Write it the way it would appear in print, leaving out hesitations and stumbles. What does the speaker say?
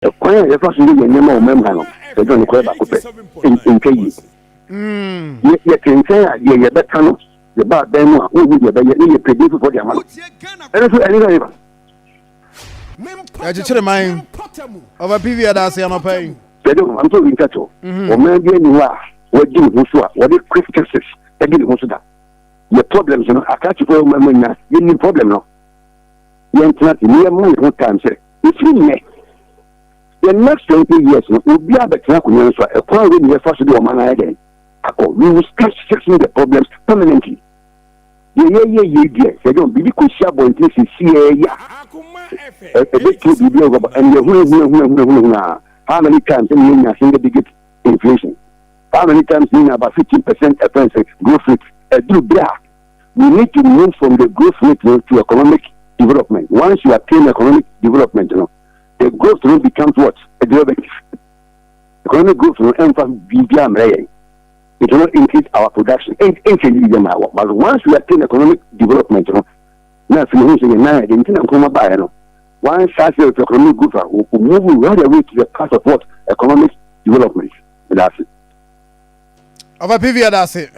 Ɛkwan a yɛfa so yɛ yɛn nneɛma wɔ mɛmha no, sɛ dɔn nokorɛ baako pɛ, ntwa yie. Yɛte nkyɛn a, deɛ yɛbɛka no, yɛba abɛn mu a, wohu deɛ ɛbɛyɛ ne yɛpɛ din foforɔ de ama no. Ɛno nso ɛne sɛ yɛba. Yɛkyekyere man ɔfa PV, ɛda ase anɔpa yi. Sɛde ɔmamsɛ obi nka kyɛw, ɔman bi ani hɔ a wɔadi ne ho so a wɔde quick fixes adi ne ho so da. Yɛ problems no, akrachyefo yɛ ɔman nyinaa yɛnim problem no. Yɛntena te ne yɛma yɛn ho time sɛ ɛfiri nnɛ, the next 20 years no, obi abɛtena akonnwa no so a, ɛkwan wei ne yɛfa so de ɔman no ayɛ dɛn akɔ. We will start fixing the problems permanently. Deɛ yɛyɛ yie deɛ, sɛ dɔn biribi kɔsi abɔnten sisi yɛ a, ɛbɛtuo biribi a wɔbɔ ɛn yɛ huna huna huna huna huna huna. How many times ɛna yɛnya single digit inflation? How many times yɛnya about 15% ɛfɛn sɛ growth rate? Ɛduru bere a we need to move from the growth rate no to economic development. Once you attain economic development no, the growth no becomes what? A derivative. Economic growth no ɛnfa biribi amrɛ yɛn. It will not increase our production, ɛnkyɛn yi yɛ ma wɔ. But once we attain economic development no, na afei ho sɛ yɛn nan yɛ de nti na Nkrumah baeɛ no, once start with economic growth a, we move right away to the path of what? Economic development. That's it. Ɔfa PV, ɛda ase.